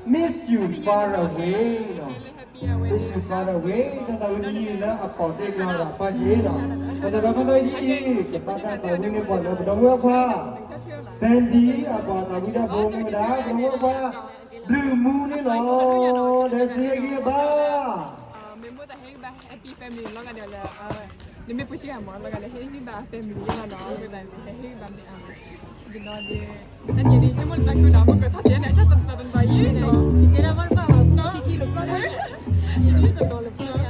Miss you far away နီၤ, Miss you far away တၢ်သးဝံၣ်တယုၢ်လၢအပိာ်သ့ၣ်ကျါဒီးပၢ်က့ၤနီၤ, ပသးဒီးပၢ်သးဝံၣ်တယုၢ် ကဘၣ်တၢ်သးဝံၣ်န့ၣ်ပှၤလၢပဒီပုၢ်ဝဲၢ်ခွါ Bendy အပှၤသးဝံၣ်တၢ်ဖိမ့ၢ်ဝဲဒၣ် ပဒီပုၢ်ဝဲၢ်ခွါ ဘျုးမူန့ၣ်လီၤ, ဒီးစံးဟ့ၣ်ဂံၢ်ဘါ မ့ၢ်မိၢ်တဟ့ၣ်ဂံၢ်ဘါ happy family လီၤဂာ်ဒီးလၢ နမ့ၢ်ပှ့ၤဆံးဂၤမ့ၢ်လီၤဂာ်လၢ ဟ့ၣ်ဂံၢ်ဘါ family လီၤနီၤ, အဃိသတးန့ၣ် ဟ့ၣ်ဂံၢ်ဘါမ့ၢ်အါမး, ဒီး တနံၤန့ၣ် ယဆိကမိၣ်လၢတၢ်ခုနီၤ ပကထီၣ်တ့ၢ်န့ၣ် အဆၢတနီၤတနီၤယံၤနီၤ, ယသ့ၣ်ညါ မ့ၢ်ကဝဲတဲဒၣ်မ့ၢ်ဧါ, ယသ့ၣ်ညါ ယ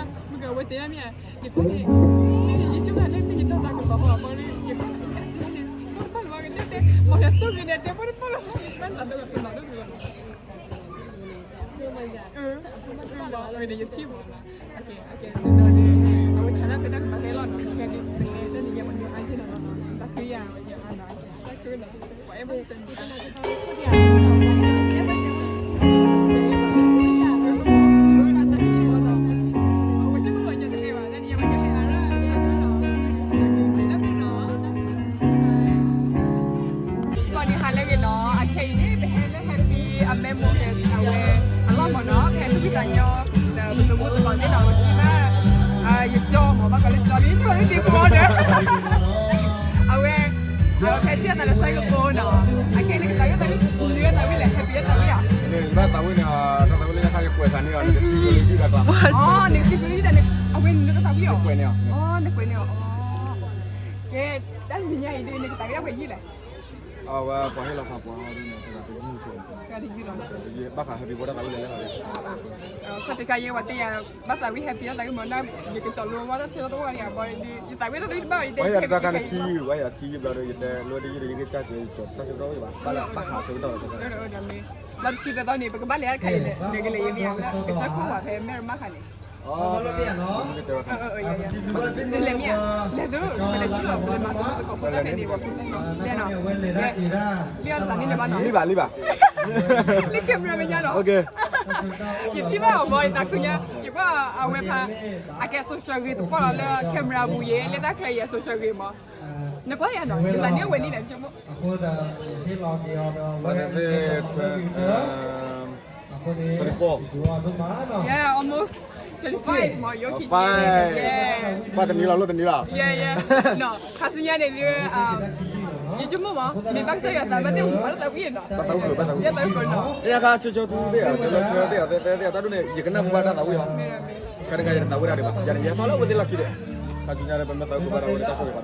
ဆိကမိၣ်လၢမ့ၢ်ယတၢ်သးကလီၤဟီၣ်ဘီဒီး ယသ့ၣ်ညါန့ၣ် တၢ်တပၣ်လၢၤဘၣ်ကတဲတဲ မ့ၢ်ယဆိကမိၣ်န့ၣ် တဲပှၤတပၣ်လၢၤဘၣ် မ့ၢ်သးတလီၤတနီၤဒိၣ်န့ၣ်လီၤ အဝဲန့ၣ်ယထံၣ်မး, အဝဲဆၣ်ဒၣ်ဖဲတၢ်ကပၤဟဲလီၤနီၤ, ခဲဒုးပဟဲတၢ်နံၤညါမ့ၢ်ဒုးအါက့နီၤနီၤ, တၢ်ခုယၤဝဲယၤအါနီၤ, တၢ်ခုနီၤ, စ့ၢ်ကီးန့ၣ် ဟါလၢအဂ့ၤနီၤ, အခဲအံၤန့ၣ် ပဟဲလၢ happy အ memory အဝဲ အလီၢ်မၢ်နီၤ, ဖဲသူၣ်ဖှံသးညီ ဒီးပသးမူသကိးသ့ၣ်နီၤ, ပထံၣ်ဘၣ် ယကၠီမၢ် ဘၣ်ကီးလၢကၠီလံ ကၠီလံဒံးဖိဒီး အဝဲ အဝဲဖဲထံၣ်အသးလၢ စဲကပီၤ နီၤ, အခဲအံၤန့ၣ် ကသးဝံၣ်သးဝံၣ် နသးဝံၣ်လဲၣ် happy သးဝံၣ်ဧါ, နဘၣ်သးဝံၣ်န့ၣ် တၢ်သးဝံၣ်လၢယခါယကွဲးသးန့ၣ်အီၤ နကသံကွဲးလၢယုၢ်တၢ်ကျါ, အီ နကသံကွဲးလၢယုၢ်တၢ်န့ၣ် အဝဲနကသးဝံၣ်အီၤ, နကွဲးန့ၣ်အီၤ, နကွဲးန့ၣ်အီၤ, ကဲ တၢ်တနံၤညါအံၤဒ် နကသးဝံၣ်အဝဲယုၢ်လဲၣ်, အဝဲပှၤဟ့ၣ်လီၤသးပှၢ်အီၤဒ်န့ၣ် တဂၤတယုၢ်ဆိ, တဂၤတယုၢ်လီၤ, ဘၣ်ဃး happy birthday တၢ်သးဝံၣ်လဲၣ်လဲၣ်, ခီတခါယဲ ပှၤတဲယၤ ဘၣ်သးဝံၣ် happy တၢ်သးဝံၣ်မၢ် နယကစီၤလိဝဲတၢ်ဆၢကတီၢ်တအိၣ်ဘၣ်န့ၣ် ယသးဝံၣ်တၢ်သးဝံၣ်တဘၣ်အံၤ ပှၤဟ့ၣ်လီၤတၢ်ခါန့ၣ် ခံယုၢ် ပှၤဟ့ၣ်လီၤခံယုၢ်ဘျီဒီး ယတဲလိတယုၢ်ဒီး ယကစၢ်က့ၤ တၢ်ဆၢကတီၢ်အိၣ်ဘၣ် ဘၣ်ဃးဆၢကတီၢ် လီၤတဆံသၢသီန့ၣ် ပကဘၣ်လဲၤတခါအံၤလဲၣ် လဲၤကလဲၤယမ့ၢ်ဧါ ကစၢၢ်ခိၣ်ဝဲဖဲမဲၢ်ရမၣ်ခါန့ၣ် လဲၤမ့ၢ်ဧါ လဲၤသိး ပလဲၤထံၣ်လီၤ ပလဲၤမၤသကိးဖိတၢ်ဖဲန့ၣ် လဲၤနီၤ လံၣ်အီၤတသးန့ၣ်လဲၤဘၣ်နီၤ လံၣ်ဘၣ်လံၣ်ဘၣ် လံၣ် camera မဲာ်ညါနီၤ ယထံၣ်ဘၣ်အီၤဘီ ယသးခုညါ ယကွၢ်အဝဲဖး အကဲ social ဂ့ၤတပီၢ်လီၤလၢ camera ပူၤယဲ လၢတၢ်ချၢယဲ social ဂ့ၤမး နကွၢ်ယၤနီၤ ယသးန့ၣ်အဝဲန့ၣ်လဲၣ် ယဆိကမိၣ် အဃိသတး ဟ့ၣ်လီၤက့ၤအီၤဒီး အဝဲ အဃိန့ၣ် စံးဘျုးအီၤဒိၣ်မးနီၤ Yeah, almost twenty-five မး ယိခံ five ဘၣ်တနံၤလီၤ လိၣ်တနံၤလီၤ Yeah, yeah နီၤ ခါဆူညါန့ၣ် ယဆိကမိၣ်မး မ့ၢ်ဘၣ်ကစၢ်ယွၤသးဘၣ်သ့ၣ် ပှၤလၢသးဝံၣ်နီၤ ဘၣ်သးဝံၣ် ဘၣ်သးဝံၣ် ယသးဝံၣ်နီၤ ယခါဆိဆိထူသ့ၣ်ဧါ တလၢဆၢသ့ၣ်ဧါ သ့ၣ်သ့ၣ်တၢ်ဒိၣ်န့ၣ် ယကနၣ်ပူၤဘၣ်တၢ်သးဝံၣ်လီၤ ခါတခါယတသးဝံၣ်ဒၣ်ဒံးဘၣ် ယၤန့ၣ် ယဟဲဖးလၢဝဲသ့ၣ်လီၢ်ခံဒီး ခါဆူညါဒီး ပမ့ၢ်သးဝံၣ်ကဘၣ်ဒီး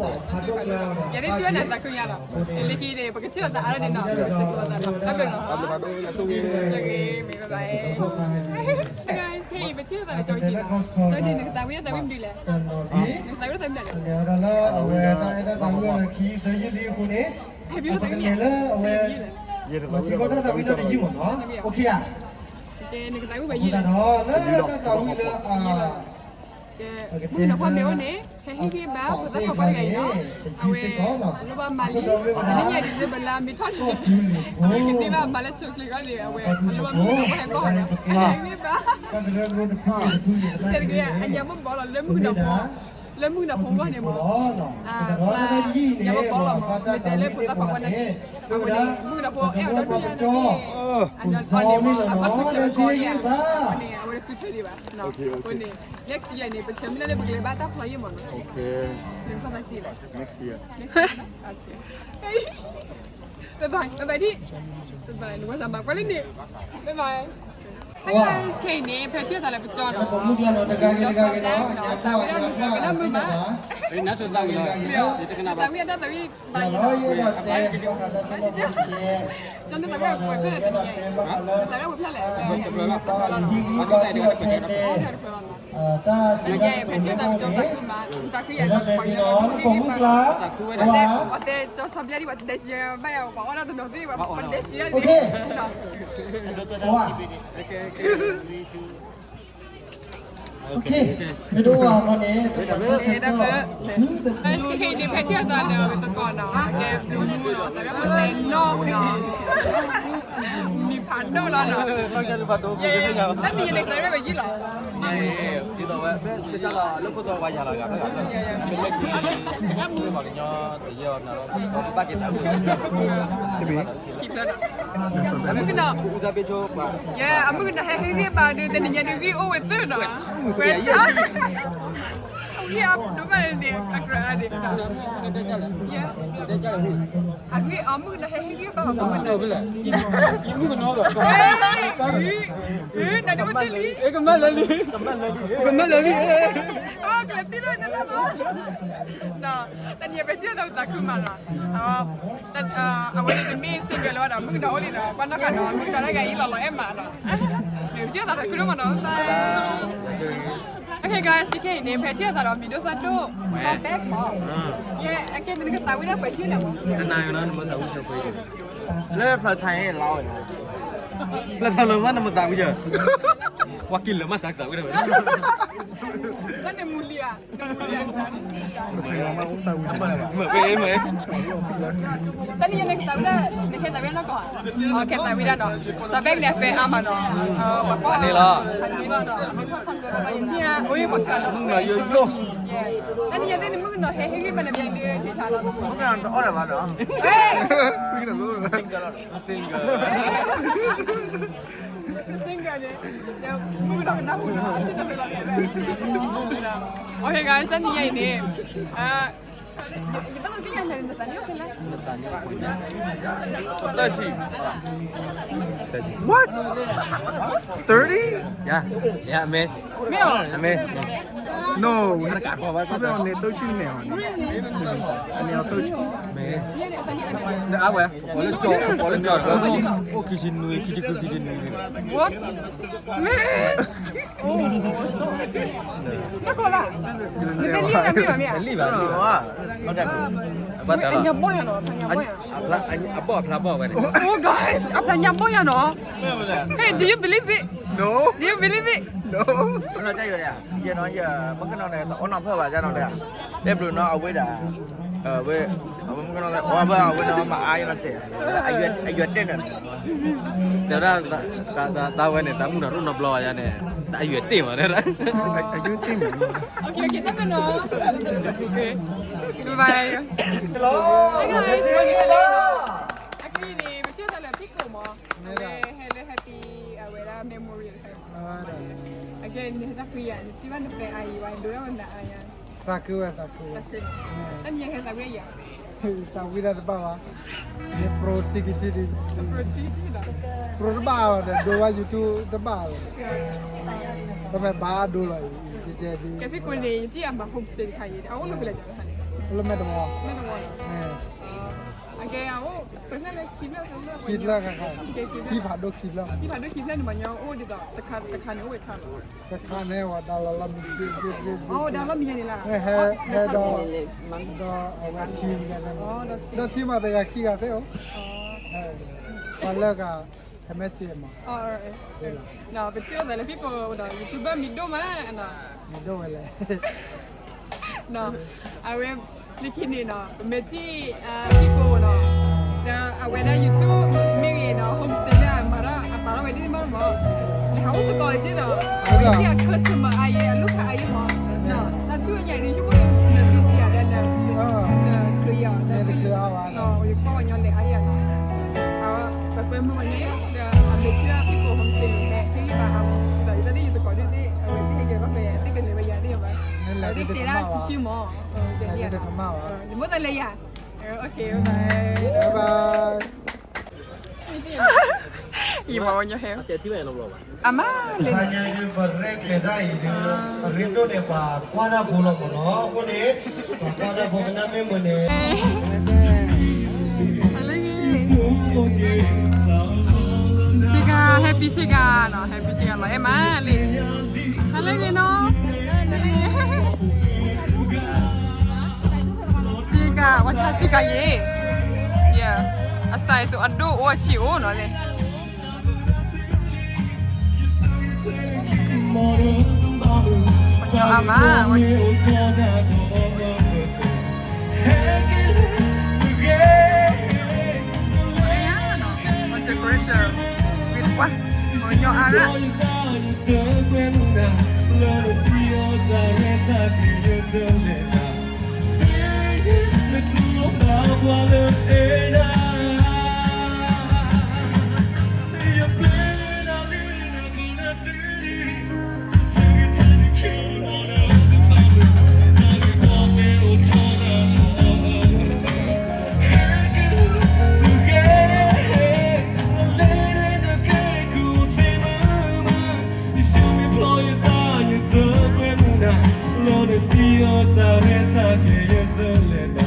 ဝဲတၢ်ဆိၣ်ဂ့ၤဘၣ် ယၤန့ၣ် ကၠီနၤသးခုညါလီၤ လၢခံန့ၣ် ပကထံၣ်လိာ်သးအါထီၣ်န့ၣ်နီၤ တၢ်ဘျုးနီၤ တၢ်ဘျုးနီၤ တၢ်ဘျုးနီၤ Guys ခဲအံၤ ပထံၣ်လိာ်သးလၢကၠီက့ၤလီၤ ကၠီက့ၤ နကသးဝံၣ်တၢ်သးဝံၣ်မနုၤလဲၣ် နကသးဝံၣ်တၢ်သးဝံၣ်မနုၤလဲၣ် ဒီးလၢအဝဲတၢ်အဲၣ်တၢ်သးဝံၣ်လီၤခံ သၢယုၢ်လံအဃိန့ၣ် ပကလဲၤလၢအဝဲ ထံကီၢ်တၢ်သးဝံၣ်ဒီတယုၢ်မ့ၢ်နီၤ OK ဧါ နကသးဝံၣ်ဝဲယုၢ်လီၤ အဃိသတးဒီးလၢတၢ်သးဝံၣ်လၢအ မုၣ်ကနီၤဖိမ့ၢ်အိၣ်န့ၣ် ဟဲဟ့ၣ်ဂံၢ်ဘါ ဖိသၣ်ခွါကိးဂၤအံၤနီၤ အဝဲ အလိၣ်ဘၣ်မၤလံ တနံၣ်ညါ December လါမ့ၢ်ထီၣ်လံ အဝဲကန့ၢ်ဘၣ်မၤလၢဆိကျဲၤဂီၢ်န့ၣ် အဝဲ အလိၣ်ဘၣ်မုၣ်ကနီၤဖိဟဲကိးဂၤနီၤ ဟဲဟ့ၣ်ဂံၢ်ဘါ တက့ၢ် အညါဘၣ်ဘီလီၤလၢမုၣ်ကနီၤဖိ လၢမုၣ်ကနီၤဖိဂီၢ်န့ၣ်မး ညါဘၣ်ဘီလီၤမး မ့ၢ်တဲလၢဖိသၣ်ခွါကိးဂၤန့ၣ် အဃိန့ၣ် မုၣ်ကနီၤဖိအဲၣ်အီၤဒီဒူၣ်ညါန့ၣ် အန့ၣ် အဝဲတဃုထၢဒံးဘၣ် အဃိန့ၣ် အဝဲတဃုထၢဒံးဘၣ် အဃိန့ၣ် next year န့ၣ် ပဆၢမုၢ်လၢ်လၢပကလဲၤဘၣ်တၢ်ဖျီယံာ်မးနီၤ next year ဘၣ်ဘၣ်ဒံး ဘၣ်ဘၣ် နဝဲစၢ်ဘၣ်ကွၢ်လၢန့ၣ် ဘၣ်ဘၣ် Hi guys ခဲအံၤန့ၣ် ဖဲထံၣ်သးလၢပကၠီနီၤ ကၠီစီဘျါနီၤ သးဝံၣ်ဒၣ်မုၢ်ဘၣ် သးဝံၣ်ဒၣ်တၢ်သးဝံၣ်ဘၣ်ယိၣ် ကၠီန့ၣ်သးဝံၣ်ပှဲၤဖျၢၣ်လဲၣ်တနံၤညါ သးဝံၣ်ပှဲၤဖျၢၣ်လဲၣ် တၢ်စံးတၢ်ကတိၤန့ၣ် ဖဲထံၣ်သးလၢပကၠီသးခုမး သးခုယၤ ပှၤတဲကၠီစီဘျါဒံး ပှၤတဲကၠီဘၣ်ယၤ ပှၤအီၣ်ဒၣ်တနီၤသ့ၣ် ပှၤတဲကၠီဒံး Okay, ဖဲဒိၣ်ဝါမးန့ၣ် တကးတၢ်ဆၢကတီၢ် ခဲအံၤန့ၣ် ဖဲထံၣ်သးဒီးသကိးနီၤ ကဲဘျုးမူနီၤ သးဝံၣ်ပစဲးနီၢ်နီၤ မံၤ ဖးဒိၣ်လီၤနီၤ, တၢ်နံၤယန့ၣ်ကတၢၢ်ဝဲယံၤလီၤ, ဒ်သိးဝဲ ကစၢ်လီၤလၢခိၣ်သီဝါယၤလီၤဂၤဖဲဂၤဖဲဂၤ, ပှၤကညီတယဲၢ်အီၤနၤလီၤ ပဘၣ်က့ၤသးဝဲ အမုၣ်ကနီၤ, ယဲ အမုၣ်ကနီၤဟဲဟ့ၣ်ဂံၢ်ဘါဒုး တနံၤညါဒုးဂံၢ်အိၣ်ဝဲသၢနီၤ, ဝဲ ဂံၢ်အဒိၣ်မးန့ၣ် အကြၢးအါန့ၣ်, အဂ့ၢ်အမုၣ်ကနီၤဟဲဟ့ၣ်ဂံၢ်ဘါမုၣ်ကနီၤ, ယမုၣ်ကနီၤဒီး, နဒိးတ့ၢ်လံ, ကမၣ်လၢလံ, ကမၣ်လၢလံ, ကမၣ်လၢလံ, အကလၢတံၢ်လၢနတၢ်ဘၣ်, တနံၤပစံၣ်ဒီးသးခုမးနီၤ, အဝဲန့ၣ်တမ့ၢ် single လၢၤဘၣ်ဒီး မုၣ်ကနီၤအိၣ်လံနီၤ, ကွၢ်နီၣ်ဃာ်နီၤ မုၣ်ကနီၤလၢဂၤအံၤလီၤလီၤအဲၣ်မးနီၤ, ပစံၣ်ဒီးသးခုဒိၣ်မးနီၤ, Okay guys, ခဲအံၤန့ၣ် ဖဲထံၣ်အသးဒီးမံၤဒိၣ်သၣ်ဒိၣ် စီၤဘဲမး, ယဲ အကဲနကသးဝံၣ်ဒၣ်ပှဲၤထံၣ်လဲၣ်မး, တနၤယၤနီၤ နမ့ၢ်သးဝံၣ်ဒၣ်ပှဲၤထံၣ်, လၢဖျၢၣ်ထါအံၤလီၤ, ဖျၢၣ်ထါလၢမးနမ့ၢ်သးဝံၣ်ယၤ, ပှၤက့ၤလၢမးသးကသးဝံၣ်ဒၣ်ဝဲ, တၢ်န့ၣ်မူလံဧါ, မ့ၢ်, တနံၤယၤနကသးဝံၣ်ဒၣ်, နကသးဝံၣ်ဒၣ်နီၢ်ကီၢ်, ကသးဝံၣ်ဒၣ်နီၤ, စီၤဘဲန့ၣ်အဖဲအါမးနီၤ, န့ၣ်လီၤ, မုၣ်ကနီၤယိယိ, တနံၤယၤန့ၣ် မုၣ်ကနီၤဟဲဟ့ၣ်ဂံၢ်ဘါန့ၣ် ဘၣ်ဒုးဟ့ၣ်ဆါလီၤ, မုၣ်ကနီၤတအီၣ်ဒီးဘၣ်နီၤ, မုၣ်ကနီၤ single, မုၣ်ကနီၤကနၢ်ဟူနီၤ, Okay guys, တနံၤညါအံၤန့ၣ်, သၢဆံ, What? Thirty? Yeah, yeah, အမဲ, မ့ၢ်ဧါ, အမဲ, No, စီၤဘဲအီၤန့ၣ် သၢဆံန့ၣ်, အန့ၣ်အီၤ သၢဆံ, မ့ၢ်, အဝဲ, ပှၤလၢကၠီ, ပှၤလၢကၠီ, အိၣ်ခံဆံနွံ, ခံဆံဃု, ခံဆံနွံ, What? မ့ၢ်, စ့ၢ်ကီးလီၤ, နတလံၣ်ဘၣ်မ့ၢ်ဘၣ်, တလံၣ်ဘၣ်, အဘီၣ်ညါဘီၣ်ယၤနီၤ, အဘီၣ်အဖျါဘီၣ်ဝဲန့ၣ်, Oh guys, အဖျါညါဘီၣ်ယၤနီၤ, Hey, do you believe it? Do you believe it? ယဲနီၤ, ယမုၣ်ကနီၤန့ၣ် တအီၣ်နီၢ်ဖျၢၣ်ဘၣ်ယါနီၤ, တဲဘျုးနီၤ အဝဲဒၣ်, ဝဲ, အဝဲမုၣ်ကနီၤန့ၣ် အီၣ်ဘၣ်အဝဲနီၤ မၤအါယနီၤစဲး, အယွၤတဲန့ၣ်, တဲဝဲဒၣ်, သးဝဲန့ၣ် သးမုၣ်နီၤရိၣ်နီတဘျီဘၣ်ယါန့ၣ်, အယွၤတဲမး, အယွၤတဲမး, Okay, okay, တၢ်မနီၤ, Bye. အခဲအံၤန့ၣ် ပထံၣ်သးလၢ Pico မး, အဝဲဟဲလၢ happy အဝဲဒၣ် memory တခါ, အခဲအံၤန့ၣ် တၢ်ဃံယၤ နထံၣ်ဘၣ်နပဲာ်အါအံၤဘၣ် ဒိၣ်ဒၣ်ဝဲနၤအါယၤ, သးခုဝဲ သးခုဝဲ, တနံၤအံၤဟဲသးဝံၣ်ယၤ, သးဝံၣ်ဒၣ်တဘၣ်ဘၣ်, ယ pro ထံကထံၣ်ဒံး, pro တဘၣ်ဘၣ်ဒီး ဒိဝဲ YouTube တဘၣ်ဘၣ်, ပမ့ၢ်ဘၣ်ဒိလီၤအံၤ, ကဲ Pico န့ၣ် ယထံၣ်အမၤ homestay တခါအံၤ အအိၣ်လၢဖဲလဲၣ်, လၢမဲၢ်တဝီ, မဲၢ်တဝီ, အကဲ အအိၣ် ခံဖျၢၣ်, ခံဖျၢၣ်, ခံဖျၢၣ်, ခံဖျၢၣ်န့ၣ် ပှၤညီအိၣ်ဒ်သိး တခါန့ၣ် အိၣ်ဝဲတခါလီၤ, တခါန့ၣ် ဝဲဒၣ်လီၤလီၤမံၤ, အိၣ်ဒၣ်လီၤမံၤန့ၣ်လီၤ, ဟဲ, ဟဲဒီး, ဒီးအဝဲထံ, ဒီးထံမး တဂၤခံဂၤသ့ၣ်အိၣ်, ပှၤလၢဂၤ, ဟဲမဲၣ်စ့မး, ပထံၣ်လိာ်သးလၢ Pico ဒီး YouTuber မံၤဒိၣ်မး, မံၤဒိၣ်ဝဲလဲၣ် အဝဲ, လၢခံန့ၣ်နီၤ ပမ့ၢ်ထံၣ် Pico နီၤ, ဒီးအဝဲဒၣ် YouTube မ့ၢ်ဂ့ၤနီၤ homestay ဒၣ် အမၤထီၣ်အပာ်ထီၣ်ဝဲဒ်န့ၣ်ဘၣ်မး, လဲၤဟးအိၣ်သကိးက့ဒီး, အဝဲထံၣ်အ customer အါယဲ အလုၢ်ခါအါယဲမး, တၢ်ထူၣ်ညါဒ်ဆိကမိၣ်လၢ busy ယၤဒီး န, န, န, ယကွၢ်ဝဲညီလဲၤအါယဲနီၤ, ပကွဲမုာ်ဝဲန့ၣ် ဒီးအမ့ၢ်ထံၣ် Pico homestay န့ၣ် ဟဲဟ့ၣ်ဂံၢ်ဘါအါမး, ဒီးယသးဒ်ယသကိးဒ်န့ၣ် အဝဲသ့ၣ်ဟဲက့ၤဘၣ်ဖဲယၤ သ့ၣ်ကလဲၤဝဲယၤသ့ၣ်ဘၣ်, အဝဲသ့ၣ်တဲဒၣ်ဆံဆံမး, ယမိၣ်သးလဲၤယၤ, okay, bye bye, ယမၤဝဲညီဟဲ, အမါလဲၤန့ၣ်, အရ့ဒိၣ်န့ၣ် ပှၤကွၢ်တၢ်ဖိလီၤမးနီၤ, အဃိန့ၣ် ပှၤကွၢ်တၢ်ဖိကနၣ်မ့ၢ်မုာ်န့ၣ် ဆ့ကၤ happy ဆ့ကၤနီၤ, happy ဆ့ကၤလီၤ အဲၣ်မးလံ, ဟါလၢဂ့ၤနီၤ, ဆ့ကၤ ဝဲဆ့ကၤယဲ, အစဲးစိၤအဒိၣ်အိၣ်အဆံးအိၣ်နီၤလဲၣ် ပှၤညီအါမး, decoration, ပှၤ ညီအါရၣ် လၢနသံအီၤသးရဲသးက့ၤယတလဲၤ